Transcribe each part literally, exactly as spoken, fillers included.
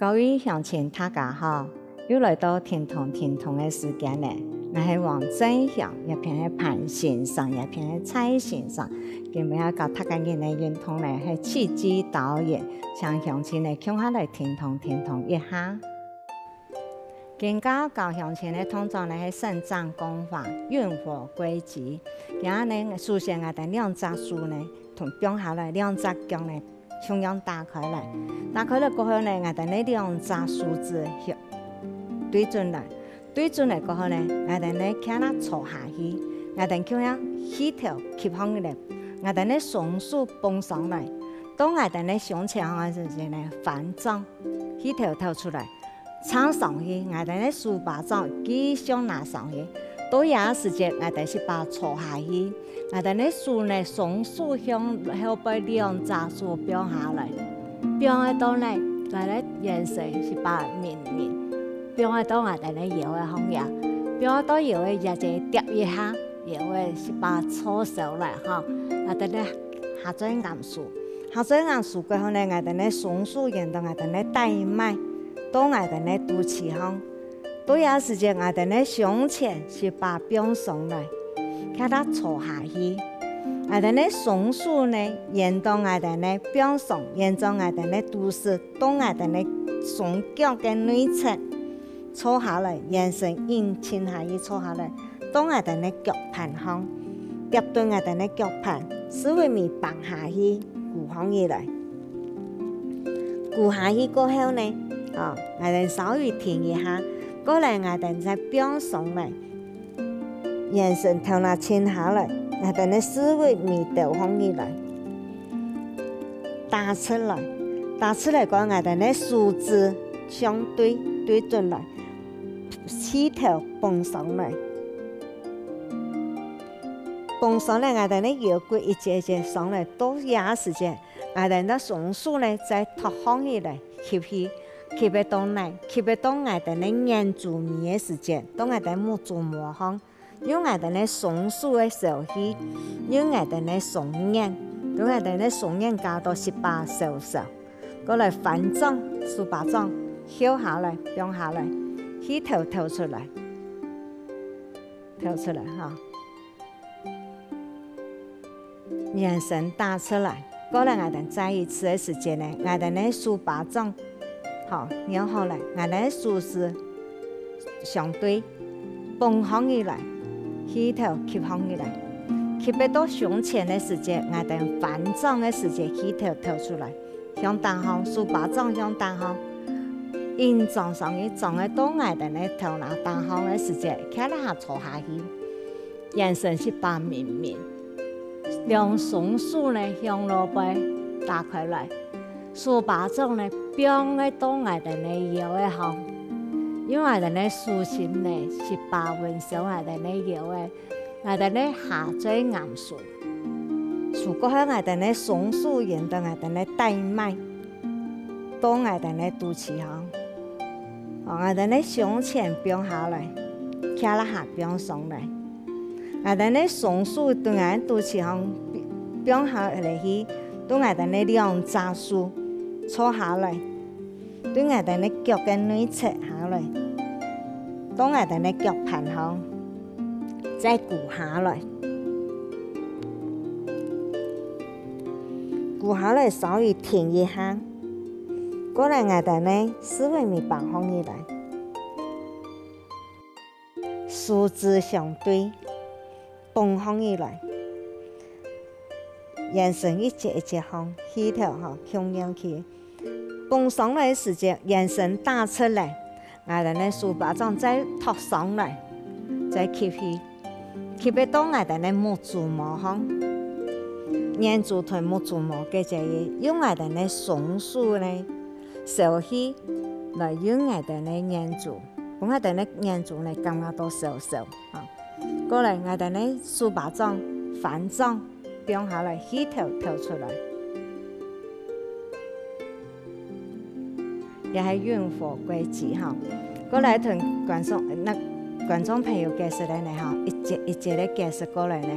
各位鄉親大家好，又來到停動停動个時間了。𠊎係黃正祥，這片係潘先生，這片係蔡先生。今晡日教大家人个運動呢，係氣機導引，請鄉親呢共下來停動停動一下。今晡日教鄉親个動作呢係伸展絳花、運火歸極。今晡日呢，首先𠊎兜兩隻手呢，同放下來，兩隻腳呢， 共樣打開來。打開來過後呢，𠊎兜呢兩隻手指向對準來，對準來過後呢，𠊎兜呢企啦坐下去，𠊎兜共樣氣頭吸放入來，𠊎兜呢雙手捧上來，到𠊎兜呢胸前項个時節呢，翻掌，氣頭敨出來。 撐上去，𠊎兜呢手巴掌繼續拿上去。到這時節，𠊎兜就把坐下去，𠊎兜呢手呢，雙手向後背兩隻手放下來，放个到呢，𠊎兜眼神就把抿抿，放个到𠊎兜呢腰个項呀，放个到腰个這節貼一下，腰个就把坐收來哈，𠊎兜呢下嘴頷手。 下嘴頷手過後呢，𠊎兜呢雙手沿著𠊎兜呢帶脈，到𠊎兜呢肚臍項。到這時節，𠊎兜呢胸前就把放鬆來，企啦坐下去。𠊎兜呢雙手呢，沿著𠊎兜呢放鬆，沿著𠊎兜呢肚臍，到𠊎兜呢雙腳个內側。 坐下來，眼神引，沉下去坐下來，到𠊎兜呢腳盤項，貼等𠊎兜呢腳盤，四圍尾挷下去，跍䟘起來。跍下去過後呢，哦，𠊎兜稍微停一下，過來𠊎兜再放鬆來，眼神頭那沉下來，𠊎兜呢四圍尾兜䟘起來。 打直來，打直來講，𠊎兜呢手指相對，對準來，氣頭捧上來。捧上來，𠊎兜呢腰骨一節一節上來，到這時節，𠊎兜呢雙手呢再托䟘起來，吸氣，吸个到哪？吸个到𠊎兜呢眼珠尾个時節，到𠊎兜目珠毛項。 用𠊎兜呢雙手个泅氣，用𠊎兜呢雙眼，用𠊎兜呢雙眼加到十八泅泅，過來翻掌，手巴掌，翹下來，放下來，氣頭敨出來，敨出來哈。 眼神打直來。過來𠊎兜再一次个時節呢，𠊎兜呢手巴掌，好，仰好來，𠊎兜呢手指相對，捧䟘起來，氣頭吸䟘起來。吸个到胸前个時節，𠊎兜翻掌个時節，氣頭敨出來，向頂項，手巴掌向頂項，引掌上去，掌个到𠊎兜呢頭那頂項个時節，企啦下坐下去。 眼神就把抿抿，兩雙手呢向外背打開來，手巴掌呢放个到𠊎兜呢腰个項，用𠊎兜呢手心呢就把溫柔𠊎兜呢腰个，𠊎兜呢下嘴頷手，手過後𠊎兜呢雙手沿著𠊎兜呢帶脈，到𠊎兜呢肚臍項，哦，𠊎兜呢胸前放下來，企啦下放上來。 𠊎兜呢雙手對𠊎肚臍項放下來去，對𠊎兜呢兩隻手坐下來，對𠊎兜呢腳个內側下來，到𠊎兜呢腳盤項，再跍下來。跍下來稍微停一下，過來𠊎兜呢四圍尾挷䟘起來。 手指相對，捧䟘起來，眼神一節一節䟘，氣頭吼共樣吸。捧上來个時節，眼神打直來，𠊎兜呢手巴掌再托上來，再吸氣，吸个到𠊎兜呢目珠毛項，眼珠同目珠毛个節位，用𠊎兜呢雙手呢 泅氣來用𠊎兜呢眼珠，分𠊎兜呢眼珠呢感覺到燒燒啊。過來，𠊎兜呢手巴掌、翻掌，放下來，氣頭敨出來。也係運火歸極哈。過來同觀眾，那觀眾朋友解釋个呢哈，一節一節个解釋過來呢，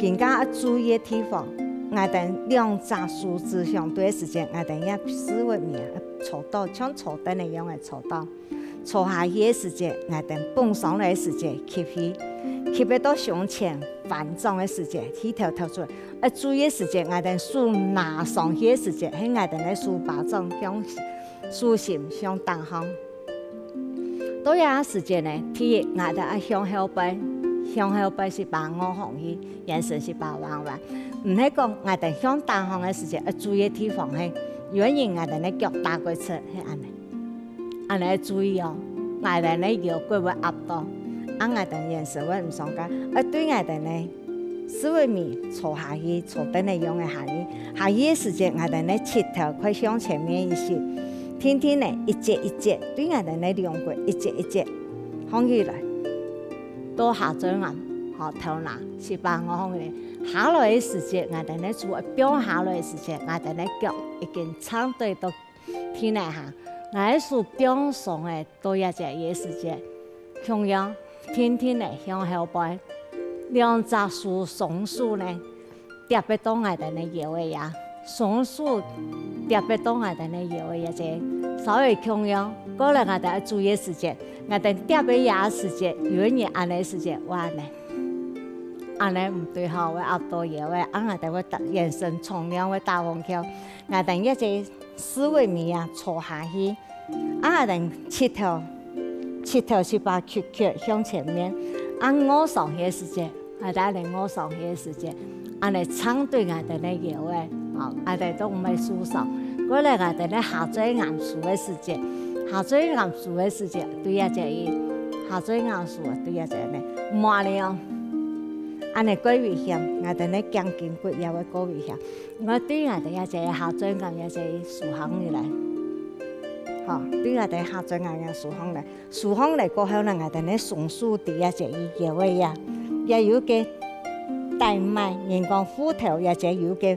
更加愛注意个地方。𠊎兜兩隻手指相對个時節，𠊎兜這屎朏尾啊，坐到像坐凳仔樣仔坐到。坐下去个時節，𠊎兜放鬆來个時節吸氣，吸忒到胸前翻掌个時節，氣敨敨出來。愛注意个時節，𠊎兜手拿上去个時節，係𠊎兜个手巴掌向手心向頂項。 到這時節呢，第一，𠊎兜愛向後背，向後背屎朏臥上去，圓身屎朏彎彎。毋係講𠊎兜向頂項个時節，愛注意个地方係，有个人𠊎兜个腳打過直，係恁仔。恁仔愛注意哦，𠊎兜个腰骨會壓到，啊𠊎兜圓身會毋爽快，愛對𠊎兜呢 屎朏尾坐下去，坐凳仔樣仔下去。下去个時節，𠊎兜呢膝頭蓋向前面一息，定定呢一節一節，對𠊎兜呢龍骨一節一節，䟘起來。到下嘴頷，吼，頭那屎朏臥䟘起來。下來个時節，𠊎兜呢手放下來个時節，𠊎兜呢腳已經撐對到 定來行，𠊎个手放鬆仔到這節个時節，共樣定定仔向後背，兩隻手雙手呢，貼忒到𠊎兜个腰仔呀，雙手貼忒到𠊎兜个腰仔呀，這稍微共樣。過來𠊎兜愛注意个時節，𠊎兜貼个這時節，有个人恁仔時節，會恁仔，恁仔毋對吼，會壓到腰仔，啊𠊎兜會打，圓身重量會打橫翹，𠊎兜這節 屎朏尾啊坐下去，啊𠊎兜膝頭，膝頭屎朏屈屈向前面，啊臥上去个時節，𠊎兜恁仔臥上去个時節，恁仔撐對𠊎兜个腰仔，吼，𠊎兜都毋會受傷。過來𠊎兜个下嘴頷手个時節，下嘴頷手个時節，對這節，下嘴頷手啊，對這節呢，莫了，恁仔過危險，𠊎兜个頸根骨也會過危險。 𠊎對𠊎兜這節下嘴頷這節收䟘起來，吼，對𠊎兜下嘴頷這收䟘來，收䟘來過後呢，𠊎兜呢雙手對這節腰仔呀，也有个帶脈，人講虎頭這節有个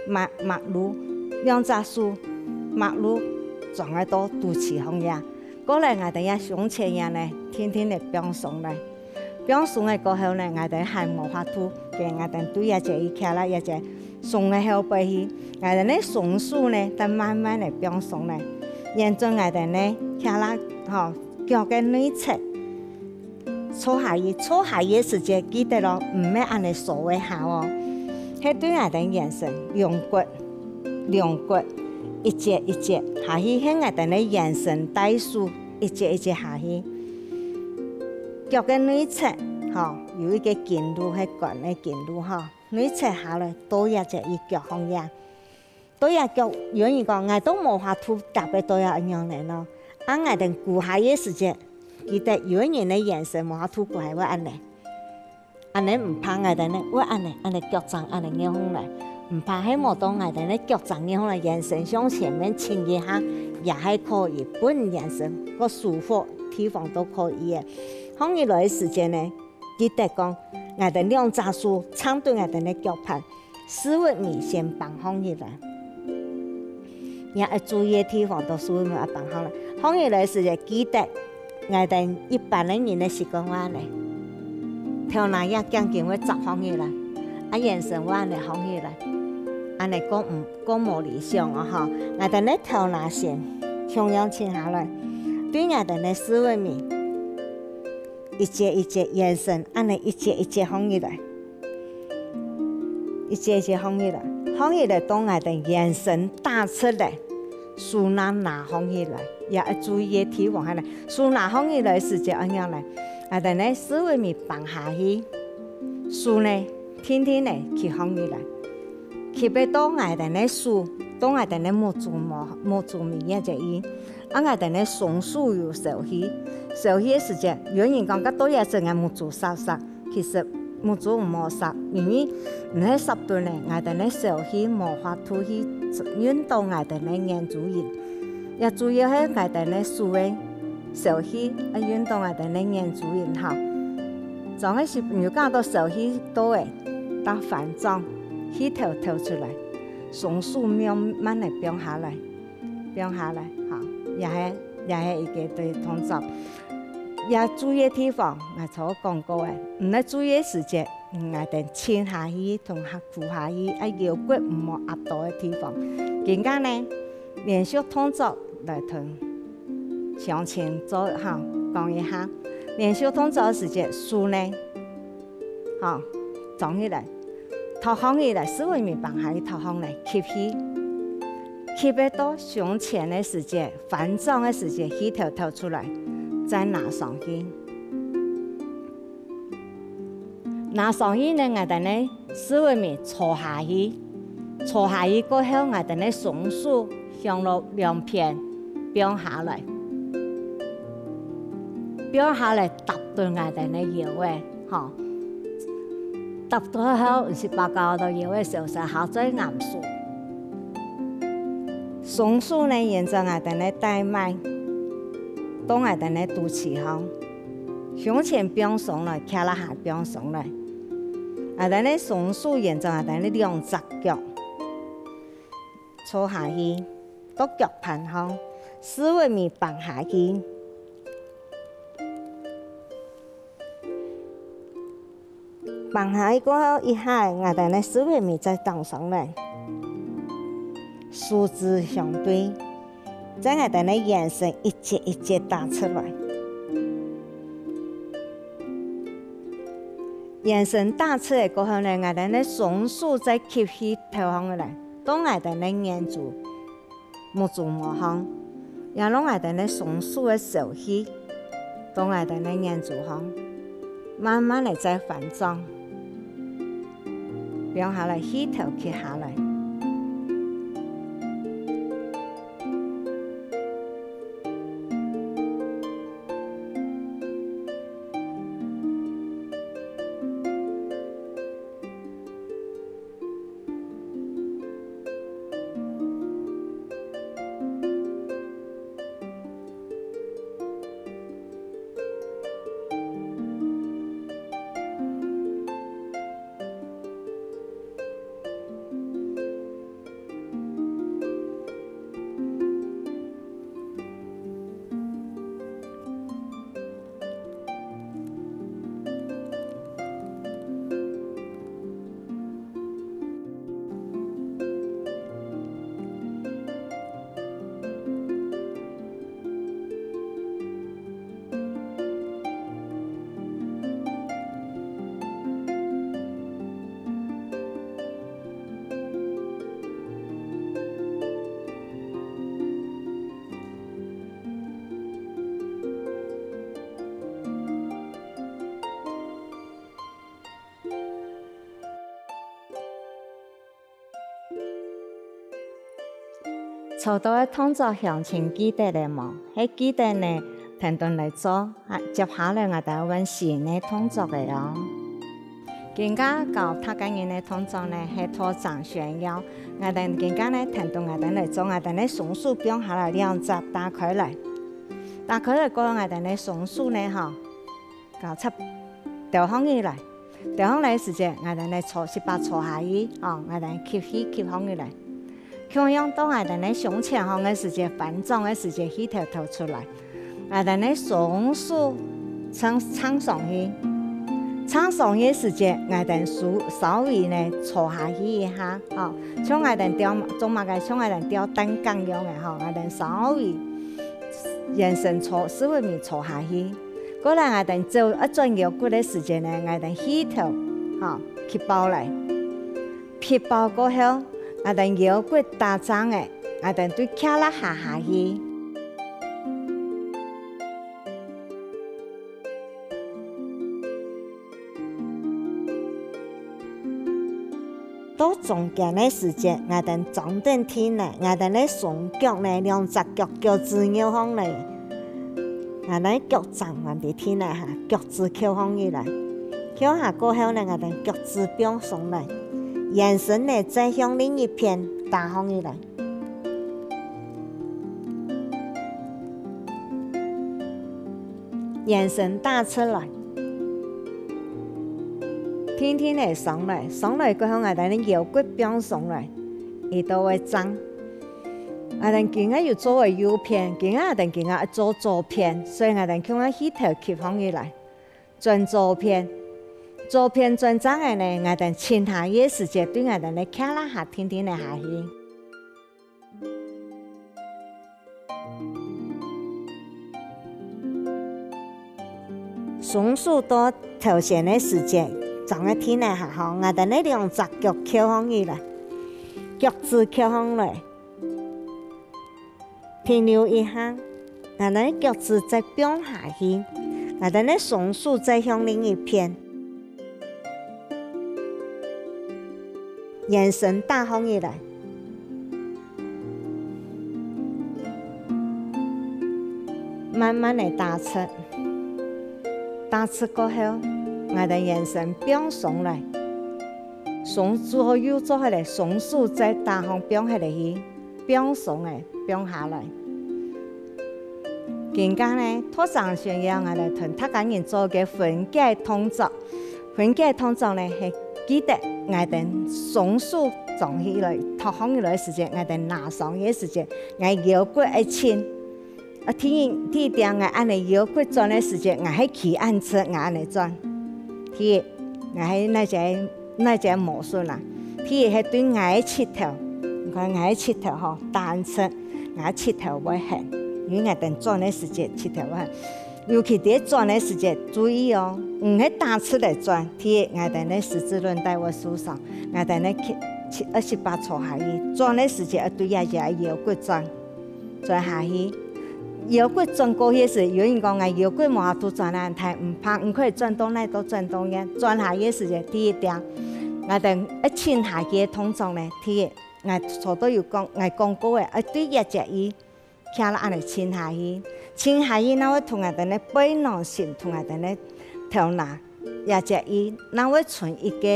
脈，脈絡，兩隻手脈絡，掌个到肚臍項呀。 過來𠊎兜這胸前這呢，定定仔放鬆來。放鬆來過後呢，𠊎兜還無法度，該𠊎兜對這節企啦，這節鬆个後背去，𠊎兜呢雙手呢，再慢慢仔放鬆來。沿著𠊎兜呢企啦，吼，腳个內側，坐下去，坐下去个時節，記得哦，毋係恁仔鎖一下哦，係對𠊎兜圓身，龍骨。 龍骨，一節一節下去，係𠊎兜个圓身帶手，一節一節下去。腳个內側，吼，有一个筋路，係髖个筋路，吼，內側下來，到這節一腳項呀。到這腳，有人講，𠊎都無法度貼忒到這仰仔咯。啊𠊎兜跍下个時節，記得有人个圓身無法度跍下會恁仔。 恁仔毋怕，𠊎兜呢會恁仔，恁仔腳㬹恁仔仰䟘來，毋怕係無到𠊎兜呢腳㬹仰䟘來，圓身向前面傾一下，也係可以，分圓身較舒服地方都可以个。䟘起來个時節呢，記得講，𠊎兜兩隻手撐對𠊎兜呢腳盤，屎朏尾先挷䟘起來。 你愛注意个地方，都屎朏尾愛挷䟘來。䟘起來个時節，記得，𠊎兜一般个人个習慣會恁仔，頭那這頸根會䟘䟘起來，啊圓身會恁仔䟘起來，恁仔較毋，較無理想哦吼。𠊎兜呢頭那先，共樣傾下來，對𠊎兜呢屎朏尾，一節一節圓身，恁仔一節一節䟘起來。 一節一節䟘起來，䟘起來到𠊎兜圓身打直來，手拿拿䟘起來，也愛注意个地方係呢，手拿䟘起來个時節愛仰仔呢？𠊎兜呢屎朏尾挷下去，手呢定定仔企䟘起來，企忒到𠊎兜呢手，到𠊎兜呢目珠毛，目珠眉這節位，啊𠊎兜呢雙手有梢氣，梢氣个時節，有人講，該到這時𠊎目珠捎捎， 其實目珠毋好捎，因為毋係捎等呢，𠊎兜呢梢氣無法度去運動𠊎兜呢眼珠仁。也主要係𠊎兜呢手个梢氣愛運動𠊎兜呢眼珠仁吼。當个時有感覺到梢氣到个，打翻掌，氣敨敨出來，雙手慢慢仔放下來。 放下來，吼，也係，也係一個對動作。也注意个地方，𠊎頭講過个，毋愛注意个時節，嗯，𠊎兜沉下去，同下跍下去，啊，腰骨毋好壓到个地方。今下呢，連續動作來同向前做，吼，講一下。連續動作个時節，手呢，吼，張起來，托䟘起來，四圍面放下去，托䟘來，吸氣。吸氣到胸前个時節，翻掌个時節，氣敨敨出來，再拿上去。 拿上去呢，𠊎兜呢，四圍面坐下去。坐下去過後，𠊎兜呢，雙手向落兩片放下來。放下來，搭到𠊎兜呢腰仔，吼。搭到後，毋係包到腰仔，手勢好再按手。雙手呢，沿著𠊎兜呢帶脈，到𠊎兜呢肚臍項。 胸前放鬆來，胯下放鬆來。𠊎兜呢雙手沿著𠊎兜呢兩隻腳，坐下去，到腳盤項，四圍面放下去。放下去過後，一下仔，𠊎兜呢四圍面再頂上來，手指相對。 再𠊎兜呢圓身一節一節打出來。圓身打出來過後呢，𠊎兜呢雙手再吸氣敨䟘起來，到𠊎兜呢眼珠、目珠毛項，也讓𠊎兜呢雙手个泅氣，到𠊎兜呢眼珠項，慢慢仔再翻掌。 放下來，氣敨吸下來。 做到个動作鄉親記得了無？係記得呢，跈等來做，啊，接下來𠊎兜愛換新个動作个哦。今下教大家人个動作呢，係拖掌旋腰。𠊎兜今下呢，跈等𠊎兜來做，𠊎兜呢雙手放下來，兩隻打開來。打開來過後，𠊎兜呢雙手呢，吼，交叉兜䟘起來。 兜䟘來个時節，𠊎兜呢坐，息把坐下去，哦，𠊎兜吸氣吸䟘起來。共樣到𠊎兜呢胸前項个時節，翻掌个時節，氣敨敨出來。𠊎兜呢雙手撐，撐上去，撐上去个時節，𠊎兜手稍微呢坐下去一下，哦，像𠊎兜吊，做麼个？像𠊎兜吊擔架樣个吼，𠊎兜稍微圓身坐，四圍面坐下去。 過來𠊎兜走，愛轉腰骨个時節呢，𠊎兜氣敨，吼，吸飽來。吸飽過後，𠊎兜腰骨打正仔，𠊎兜對胯下下下去。 到中間个時節，𠊎兜張等地呢，𠊎兜个雙腳呢，兩隻腳腳趾扭䟘來，𠊎兜腳掌還在地呢哈，腳趾翹䟘起來。翹下過後呢，𠊎兜腳趾放鬆來，圓身呢再向另一片打䟘起來。 圓身打直來，定定仔上來，上來過後𠊎兜个腰骨放鬆來，一到位正。𠊎兜今下有做過右片，今下𠊎兜今下做左片，所以𠊎兜共下氣敨吸䟘起來。 轉左片，左片轉正仔呢，𠊎兜脣下个時節，對𠊎兜个胯下定定仔下去。雙手到頭前个時節，正个定仔下吼，𠊎兜个兩隻腳翹䟘起來，腳趾翹䟘來。 停留一下，𠊎兜个腳趾再放下去，𠊎兜个雙手再向另一片，圓身打䟘起來，慢慢仔打直，打直過後，𠊎兜圓身放鬆來，雙手好又做下來，雙手再打䟘放下來去。 放鬆仔，放下來。今下呢，讀成先要𠊎來同大家人做个分解動作。分解動作呢，係記得𠊎兜雙手張起來，托䟘起來个時節，𠊎兜拿上个時節，𠊎腰骨愛伸。啊，第一，第一點，𠊎恁仔腰骨轉个時節，𠊎係企恁直，𠊎恁仔轉。第一，𠊎係哪隻 哪隻無順啊？第一係對𠊎个膝頭，你看𠊎个膝頭吼，打恁直，𠊎个膝頭會絚，因為𠊎兜轉个時節膝頭會絚。尤其在轉个時節，注意哦，毋係打直來轉，第一，𠊎兜个十字韌帶會受傷，𠊎兜个膝，膝，二十八坐下去，轉个時節愛對這隻腰骨轉。 轉下去。腰骨轉過去時，有人講𠊎腰骨無法度轉恁大，毋怕，你可以轉到哪都轉到遠。轉下去時節，第一點，𠊎兜愛脣下去个動作呢，第一，𠊎頭先有講，𠊎講過个，愛對這隻位，擎到恁仔脣下去。脣下去，那會同𠊎兜个背囊、心、同𠊎兜个頭那，這隻位，那會伸一個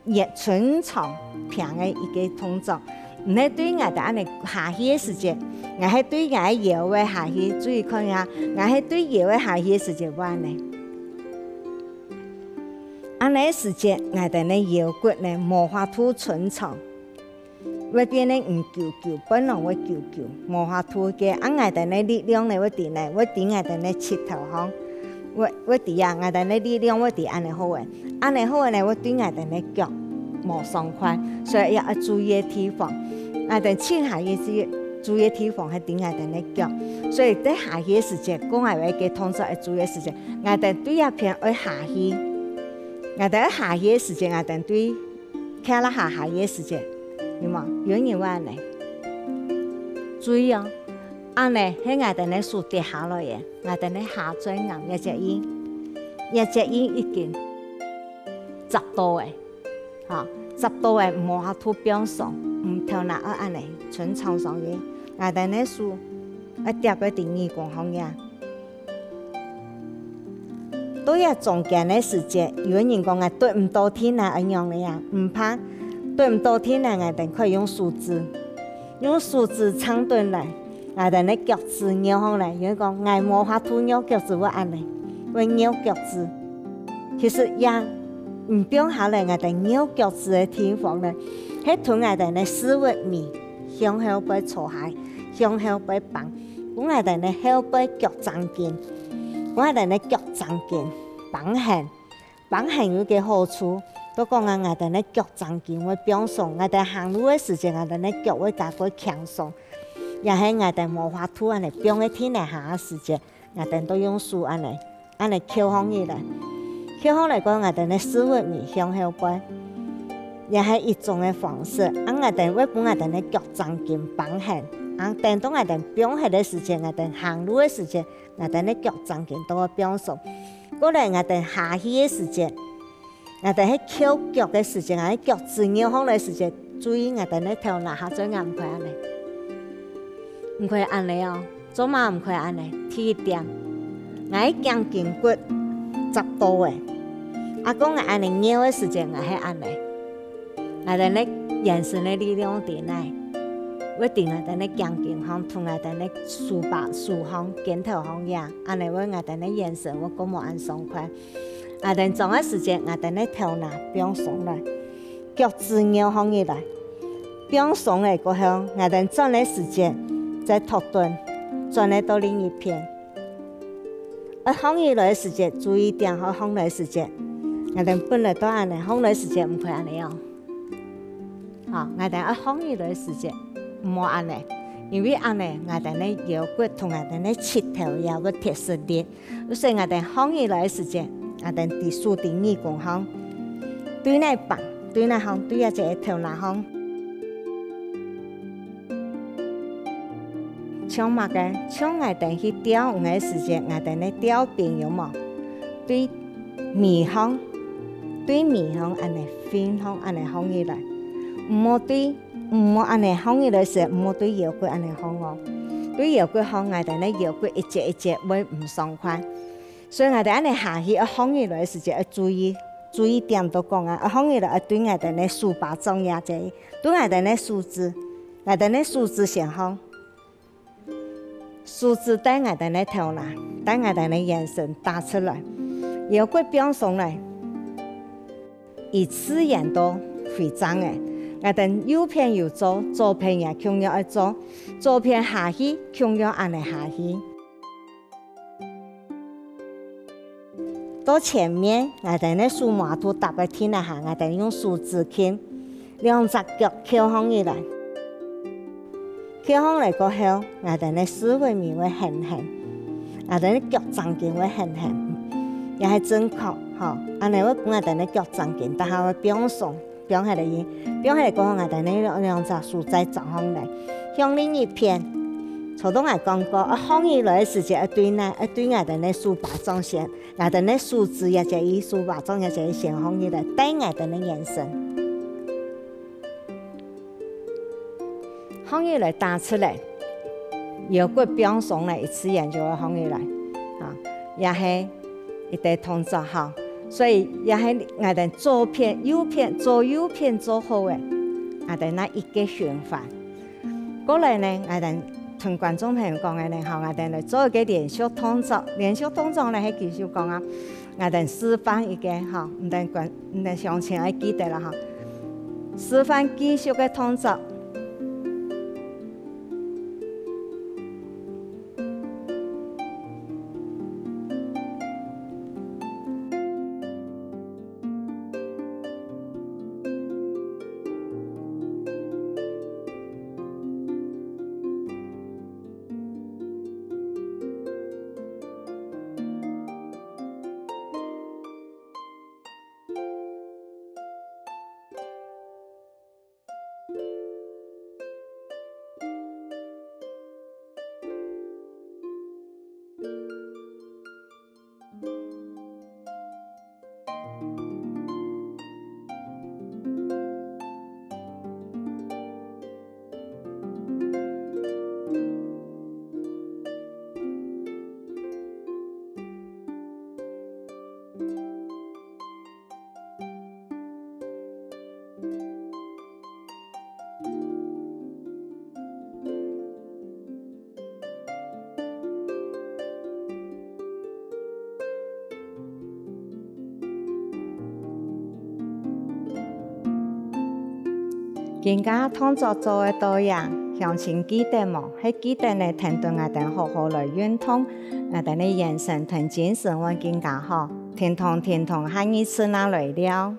也伸長平个一個動作。毋係對𠊎兜恁仔下去个時節，𠊎係對𠊎个腰仔下去，注意看啊，𠊎係對腰仔下去个時節會恁仔。恁仔个時節，𠊎兜个腰骨呢，無法度伸長，會變得毋勼勼，背囊會勼勼，無法度个。啊𠊎兜个力量呢，會在哪？會在𠊎兜个膝頭項。 會，會知啊，𠊎兜个力量會知恁仔好仔。恁仔好仔呢，會對𠊎兜个腳無傷害，所以也愛注意个地方。𠊎兜脣下去注意个地方係知𠊎兜个腳。所以在下去个時節，講𠊎个動作愛注意个時節，𠊎兜對這片愛下去。𠊎兜愛下去个時節，𠊎兜對 胯下下去个時節，有無？有人會恁仔。注意哦，恁仔係𠊎兜个手跌下來个，𠊎兜个下墜岩這隻位，這隻位已經接到个，哈，接到个無法度放鬆，嗯，頭那愛恁仔伸長上去，𠊎兜个手愛貼个在耳公項呀。 到這中間个時節，有个人講𠊎對毋到定啊，愛仰仔啊？毋怕，對毋到定啊，𠊎兜可以用手指，用手指撐等來，𠊎兜个腳趾拗䟘來。有人講𠊎無法度拗腳趾，會恁仔，會拗腳趾。其實也毋放下來，𠊎兜拗腳趾个地方呢，係同𠊎兜个屎朏尾向後背坐下，向後背挷。 分𠊎兜个後背腳正筋，分𠊎兜个腳正筋繃絚。繃絚有一個好處，都講啊，𠊎兜个腳正筋會放鬆，𠊎兜行路个時節，𠊎兜个腳會較過輕鬆。也係𠊎兜無法度恁仔放个定仔下个時節，𠊎兜都用手恁仔，恁仔翹䟘起來。翹䟘來講，𠊎兜个屎朏尾向後背。 也係一種个方式。啊𠊎兜會分𠊎兜个腳正筋繃絚，啊等到𠊎兜放忒个時節，𠊎兜行路个時節，𠊎兜个腳正筋都會放鬆。過來𠊎兜下去个時節，𠊎兜係翹腳个時節，𠊎兜腳趾拗䟘來時節，注意𠊎兜个頭那下墜岩毋可以恁仔，毋可以恁仔哦。 做麼毋可以恁仔？第一點，𠊎个頸根骨接到个，啊講𠊎恁仔拗个時節，𠊎係恁仔，𠊎兜个圓身个力量在哪？會在𠊎兜个頸根項，同𠊎兜个手把、手項、肩頭項呀，恁仔會𠊎兜个圓身會較無恁爽快。𠊎兜轉个時節，𠊎兜个頭那放鬆來。 腳趾拗䟘起來，放鬆了過後，𠊎兜轉个時節，再托等，轉个到另一片。愛䟘起來个時節，注意點，愛䟘來个時節， 𠊎兜本來都恁樣，䟘來時節毋可以恁樣哦。好，𠊎兜愛䟘起來時節，毋好恁樣，因為恁樣𠊎兜个腰骨同𠊎兜个膝頭也會忒食力。所以𠊎兜䟘起來个時節，𠊎兜在手在耳公項，對哪挷，對哪項，對這隻頭那項。 像麼个？像𠊎兜去釣魚个時節，𠊎兜个釣檳有無？對尾項，對尾項恁樣，fin項恁樣䟘起來。毋好對，毋好恁樣䟘起來時，毋好對腰骨恁樣䟘哦。對腰骨䟘，𠊎兜个腰骨一節一節會毋爽快。所以𠊎兜恁樣下去，愛䟘起來个時節，愛注意，注意點都講啊，愛䟘起來愛對𠊎兜个手巴掌這隻，對𠊎兜个手指，𠊎兜个手指先䟘。 手指對𠊎兜个頭那，對𠊎兜个圓身打直來，腰骨放鬆來，佢自然就會正了。𠊎兜右片有做，左片也共樣愛做，左片下去，共樣恁樣下去。到前面，𠊎兜个手麻肚搭个定啊下，𠊎兜用手指撳，兩隻腳翹䟘起來。 翹䟘來過後，𠊎兜个屎朏尾會㤼㤼，𠊎兜个腳正經會㤼㤼，也係正確，吼。恁樣會分𠊎兜个腳正經，逐下會放鬆，放下來，放下來過後，𠊎兜个兩，兩隻手再抓䟘來，向另一片。頭先𠊎講過，啊，䟘起來个時節，愛對哪，愛對𠊎兜个手巴掌先，𠊎兜个手指也係以手巴掌也係先䟘起來，對𠊎兜个圓身。 䟘起來打直來，腰骨放鬆來，佢自然就會䟘起來。啊，也係一個動作哈。所以也係𠊎兜左片、右片、左右片做好个，𠊎兜那一個循環。過來呢，𠊎兜同觀眾朋友講个呢，吼，𠊎兜來做一個連續動作。連續動作呢，係繼續講啊， 𠊎兜示範一個吼，你兜觀，你兜鄉親愛記得啦吼。示範繼續个動作。 今下動作做个到這，鄉親記得無？係記得呢，跈等𠊎兜好好來運動，𠊎兜个圓身同精神會更加好。停動，停動，下二次正來尞。